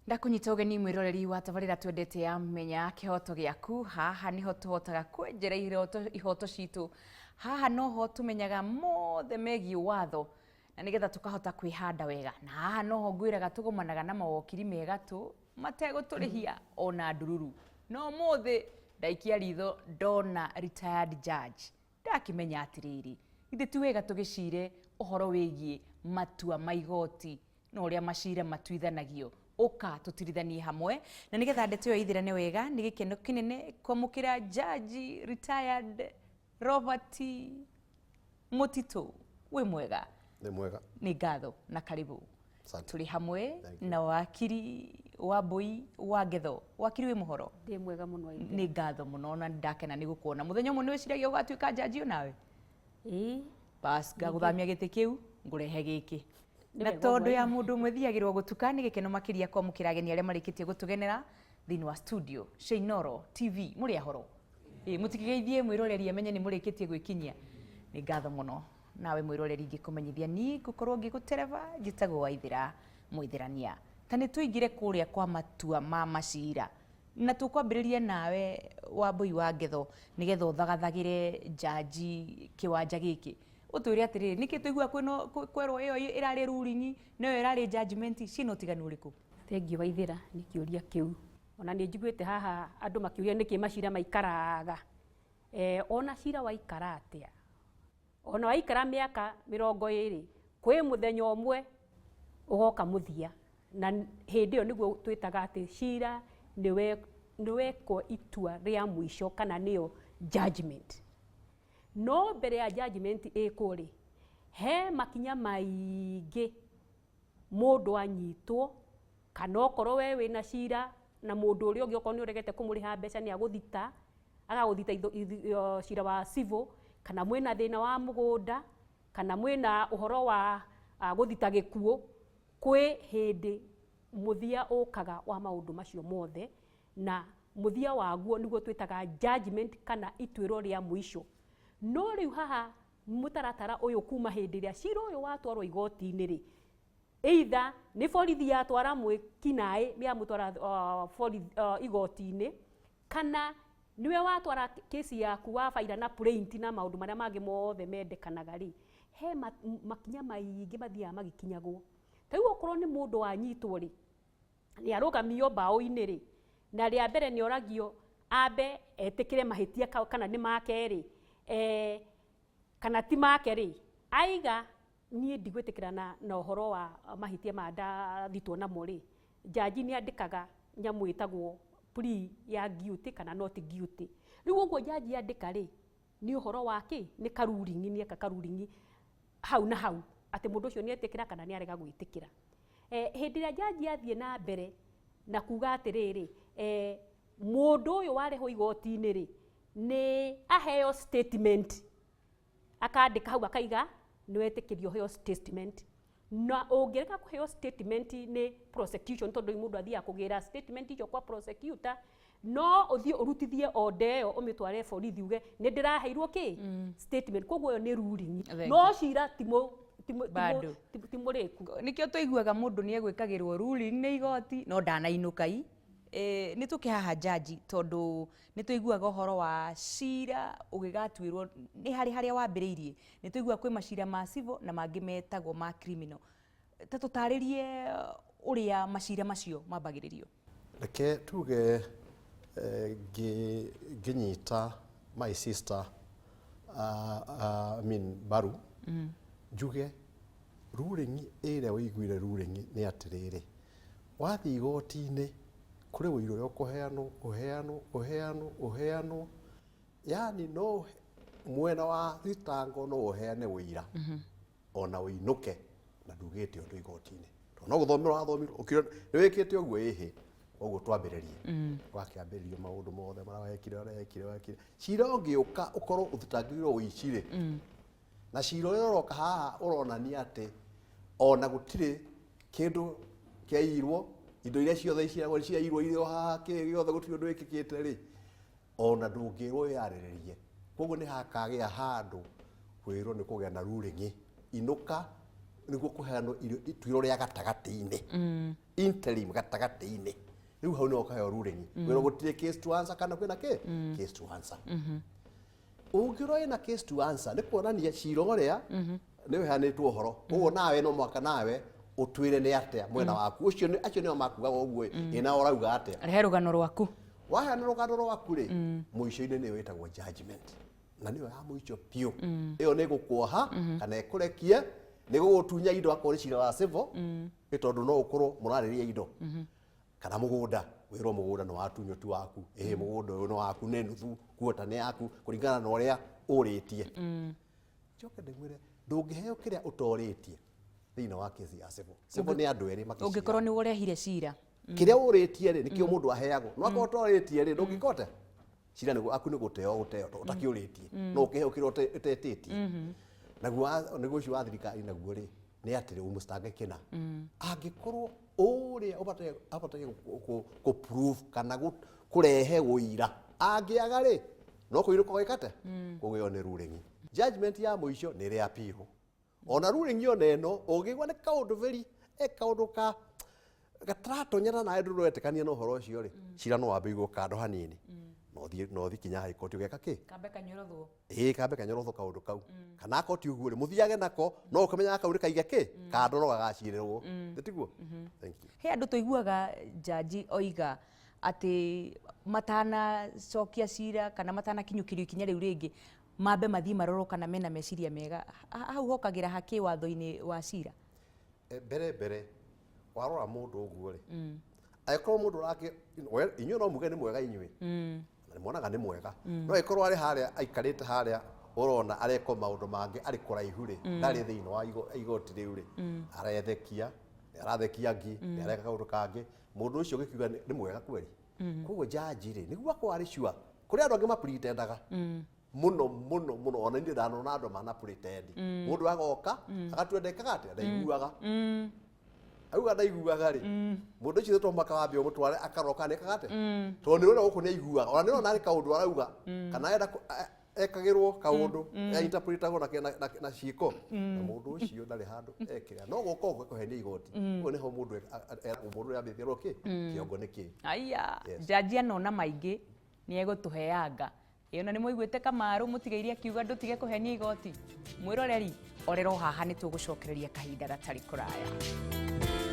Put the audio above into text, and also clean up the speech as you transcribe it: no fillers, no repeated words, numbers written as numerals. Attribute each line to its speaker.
Speaker 1: Ndakunyita ũgeni mwĩroreri wa tabarĩra twendete ya Menya Kĩhoto Gĩaku. Haha nĩho tũhotaga kwenjera ihoto citũ. Haha noho tũmenyaga mothe megiĩ watho na nĩgetha tũkahota kwĩhanda wega. Na haha noho ngwĩraga tũgomanaga na mawokiri me gatũ mategũtũrĩhia ona ndururu. No ũmũthĩ ndaikia ritho ndona retired judge ndakĩmenya atĩrĩrĩ, githĩ ti wega tũgĩcire ũhoro wĩgiĩ matua ma igoti na ũrĩa macira matuithanagio. Ũka tũtirithanie hamwe, na nĩgetha ndeto ĩyo ĩithĩrane wega, nĩ gĩkeno kĩnene kwamũkĩra Jaji retired Robert Mũtitũ. Wĩ mwega?
Speaker 2: Nĩ mwega.
Speaker 1: Nĩ ngatho na karibu.
Speaker 2: Asante.
Speaker 1: Tũrĩ hamwe
Speaker 2: Thank you.
Speaker 1: na wakiri Wambui wa Ngetho. Wakiri, wĩ mũhoro?
Speaker 3: Ndĩ mwega mũno, Aithĩ.
Speaker 1: Nĩ ngatho mũno na ndakena nĩ gũkuona. Mũthenya ũmwe nĩ wĩciragia ũgatuĩka njanji onawe?
Speaker 3: Ĩĩ.
Speaker 1: Bas, ngagũthamia gĩtĩ kĩu ngũrehe gĩkĩ.
Speaker 3: Nĩ
Speaker 1: Na
Speaker 3: wega
Speaker 1: tondũ
Speaker 3: ũguo.
Speaker 1: ya mũndũ ũmwe thiagĩrwo gũtuka, nĩ gĩkeno makĩria kwamũkĩra ageni arĩa marĩkĩtie gũtũgenera thĩinĩ wa studio Sheinoro TV. Mũrĩ ahoro? Ĩ, mũtikĩgeithie mwĩroreri amenye nĩ mũrĩkĩtie gwĩkinyia. Nĩ ngatho mũno. Nawe mwĩroreri ngĩkũmenyithia niĩ ngũkorwo ngĩgũtereba, njĩtagwo Waithĩra Mũithĩrania. Ta nĩ tũingĩre kũrĩa kwa matua ma macira, na tũkwambĩrĩria nawe Wambui wa Ngetho, nĩgetha ũthagathagĩre njanji kĩwanja gĩkĩ. Ũtwĩre atĩrĩrĩ, nĩkĩ tũiguaga kwĩna kwerwo ĩyo ĩrarĩ ruling na ĩyo ĩrarĩ judgment, ciĩna ũtiganu ũrĩkũ?
Speaker 3: Thengiũ Waithĩra nĩ kĩũria kĩu. Ona nĩ njiguĩte haha andũ makĩũria nĩkĩ macira maikaraga. Ona cira waikara atĩa, ona waikara mĩaka 20, kwĩ mũthenya ũmwe ũgoka mũthia, na hĩndĩ ĩyo nĩguo twĩtaga atĩ cira nĩ wekwo itua rĩa mũico, kana nĩyo judgment. No mbere ya judgment ĩkwo rĩ, he makinya maingĩ mũndũ anyitwo, kana okorwo we wĩna cira na mũndũ ũrĩa ũngĩ, okorwo nĩ ũregete kũmũrĩha mbeca nĩ agũthita, agagũthita cira wa civil, kana mwĩna thĩna wa mũgũnda, kana mwĩna ũhoro wa gũthita gĩkuũ. Kwĩ hĩndĩ mũthia ũkaga wa maũndũ macio mothe, na mũthia waguo nĩguo twĩtaga judgment kana ituĩro rĩa mũico. No rĩu haha mũtaratara ũyũ, kuma hĩndĩ ĩrĩa cira ũyũ watwarwo igoti-inĩ rĩ, either nĩ borithi yatwara mwĩkinaĩ, yamũtwara igoti-inĩ, kana nĩwe watwara kesi yaku, wa baira na plaint na maũndũ marĩa mangĩ mothe mendekanaga rĩ, he makinya maingĩ mathiaga magĩkinyagwo. Ta rĩu okorwo nĩ mũndũ wanyitwo rĩ, nĩ arũgamio mbaũ-inĩ rĩ, na rĩa mbere nĩ oragio ambe etĩkĩre mahĩtia kana nĩ make rĩ, kana ti make rĩ. Aiga niĩ ndigwĩtĩkĩra na ũhoro wa mahĩtia maya ndathitwo namo rĩ, njanji nĩ andĩkaga nyamũ ĩtagwo plea ya guilty kana not guilty. Rĩu ũguo njanji andĩka rĩ, nĩ ũhoro wa kĩ? Nĩ karuling, nĩ eka karuling hau na hau atĩ mũndũ ũcio nĩ etĩkĩra kana nĩ arega gwĩtĩkĩra. Hĩndĩ ĩrĩa njanji athiĩ na mbere na kuga atĩrĩrĩ, mũndũ ũyũ warehwo igoti-inĩ rĩ, nĩ aheo statement, akandĩka hau akaiga nĩ wetĩkĩrio ũheo statement. Na ũngĩrega kũheo statement nĩ prosecution, tondũ mũndũ athiaga kũgĩra statement icio kwa prosecutor, no ũthiĩ ũrutithie order ĩyo ũmĩtware borithi uge nĩ ndĩraheirwo kĩ statement. Koguo ĩyo nĩ ruling.
Speaker 1: Thank
Speaker 3: no
Speaker 1: you.
Speaker 3: Cira ti
Speaker 1: Bado.
Speaker 3: ti mũrĩku.
Speaker 1: Nĩkĩo tũiguaga mũndũ nĩ egwĩkagĩrwo ruling nĩ igoti no ndanainũka i. Nĩ tũke haha jaji, tondũ nĩ tũiguaga ũhoro wa cira ũgĩgatuĩrwo nĩ harĩ harĩa wambĩrĩirie. Nĩ tũiguaga kwĩ macira ma civil na mangĩ metagwo ma criminal. Ta tũtarĩrie ũrĩa macira macio mambagĩrĩrio.
Speaker 2: Reke tuge ngĩnyita my sister I mean mbaru, njuge ruling ĩrĩa ũiguire, ruling nĩ atĩrĩrĩ, wathiĩ igoti-inĩ kũrĩ ũira ũrĩa ũkũheanwo, ũheanwo, ũheanwo, ũheanwo, yani no mwena wa thitango no ũheane ũira ona ũinũke na ndugĩte ũndũ igoti-inĩ, tondũ no gũthomerwo wathomirwo ũkĩrwo nĩ wĩkĩte ũguo. Ĩhĩ, ũguo twambĩrĩrie, wakĩambĩrĩrio maũndũ mothe marĩa wekire, ũrĩa wekire, wekire. Cira ũngĩũka ũkorwo ũthitangĩirwo ũici rĩ, na cira ũrĩa ũroka haha ũronania atĩ ona gũtirĩ kĩndũ kĩaiyirwo, indo iria ciothe iciaragwo ciaiyirwo irĩ o haha, kĩ gĩothe, gũtirĩ ũndũ wĩkĩkĩte rĩ, ona ndũngĩrwo wĩyarĩrĩrie. Koguo nĩ hakagĩa handũ kwĩrwo nĩ kũgĩa na ruling, inũka. Nĩguo kũheanwo ituĩro rĩa gatagatĩ-inĩ, interim, gatagatĩ-inĩ. Rĩu hau nĩho ũkaheo ruling, wĩrwo gũtirĩ case to answer kana kwĩna kĩ case to answer. Ũngĩrwo ĩna case to answer, nĩ kuonania cira ũrĩa nĩ ũheanĩtwo ũhoro, koguo nawe no mũhaka nawe ũtwĩre nĩ atĩa mwena waku ũcio. Acio nĩo makugaga ũguo. Ĩ nawe ũrauga atĩa?
Speaker 1: Rehe rũgano rwaku.
Speaker 2: Waheana rũgano rwaku rĩ, mũico-inĩ nĩyo ĩtagwo judgment, na nĩyo ya mũico biũ. Ĩyo nĩ ĩgũkuoha kana ĩkũrekie, nĩ gũgũtunya indo akorwo nĩ cira wa civil, nĩ tondũ no ũkorwo mũrarĩrĩria indo kana mũgũnda, wĩrwo mũgũnda nĩ watunywo, ti waku. Ĩhĩ, mũgũnda ũyũ nĩ waku, nĩ nuthu kuota nĩ yaku kũringana na ũrĩa ũrĩtie. Njoke ndĩmwĩre, ndũngĩheo kĩrĩa ũtorĩtie thĩinĩ wa kesi ya civil. Civil nĩ andũ erĩ makĩcira.
Speaker 1: Ũngĩkorwo nĩ ũrehire cira.
Speaker 2: Kĩrĩa ũrĩtie rĩ, nĩkĩo mũndũ aheagwo. No akorwo ũtorĩtie rĩ, ndũngĩkote cira nĩguo aku nĩ gũteo gũteo tondũ ũtakĩũrĩtie, no ũkĩheo kĩrĩa ũtetĩtie. Naguo nĩguo ũcio wa thirikari naguo rĩ, nĩ atĩrĩ, ũmũcitange kĩna angĩkorwo ũrĩa ũbataire abataire kũ prove kana kũrehe ũira angĩaga rĩ, no kũirũka gwĩkate kũgĩo nĩ ruling. Judgment ya mũico nĩ ĩrĩa appeal. Ona ruling ona ĩno ũngĩigua nĩ kaũndũ very kaũndũ ka gataratonyana nawe, ndũretĩkania na ũhoro ũcio rĩ, cira no wambe ũigwo kando hanini, no ũthiĩ kinya high court ũgeka kĩ.
Speaker 1: Kambe kanyorothwo.
Speaker 2: Ĩĩ, kambe kanyorothwo kaũndũ kau, kana akorwo ti ũguo rĩ, mũthiage nako, no ũkamenyaga kau nĩ kaige kĩ kando, no gagacirĩrwo. Nĩ tiguo? Thank you.
Speaker 1: He andũ tũiguaga jaji oiga atĩ matanacokia cira kana matanakinyũkĩrio ikinya rĩu rĩngĩ, mambe mathiĩ marorwo kana mena meciria mega. Hau hokagĩra hakĩ watho-inĩ wa cira?
Speaker 2: Mbere warora mũndũ ũguo rĩ, angĩkorwo mũndũ ũrake inyuĩ no muge nĩ mwega, inyuĩ na nĩ muonaga nĩ mwega, no angĩkorwo arĩ harĩa aikarĩte harĩa ũrona areka maũndũ mangĩ arĩ kũraihu rĩ, ndarĩ thĩinĩ wa igoti rĩu rĩ, arethekia, nĩ arathekia ngi, nĩ areka kaũndũ kangĩ, mũndũ ũcio ũgĩkiuga nĩ mwega kweri. Koguo jaji rĩ, nĩguo akorwo arĩ sure, kũrĩ andũ angĩ mapretendaga mũno mũno mũno. Ona niĩ ndanona andũ mana pretend. Mũndũ agoka agatua ndekaga atĩa, ndaiguaga, auga ndaiguaga rĩ, mũndũ ũcio to mũhaka wambe ũmũtware akaroka nĩkaga atĩa, tondũ nĩ ũrĩa gũkũ nĩ aiguaga, ona nĩ ũrona arĩ kaũndũ arauga kana arenda ekagĩrwo kaũndũ interpretagwo na ciĩko, na mũndũ ũcio ndarĩ handũ ekĩra, no gũka ũguo kũhenia igoti. Ũguo nĩho mũndũ eragwo mũndũ ũrĩa ambĩtie kĩ kĩongo nĩ kĩ.
Speaker 1: Aya.
Speaker 2: Yes.
Speaker 1: Jaji anona maingĩ nĩ egũtũheanga. Ĩ ona nĩ mũiguĩte Kamaru mũtigaire akiuga ndũtige kũhenia igoti. Mwĩroreri orero haha, nĩ tũgũcokereria kahinda gatarĩ kũraya.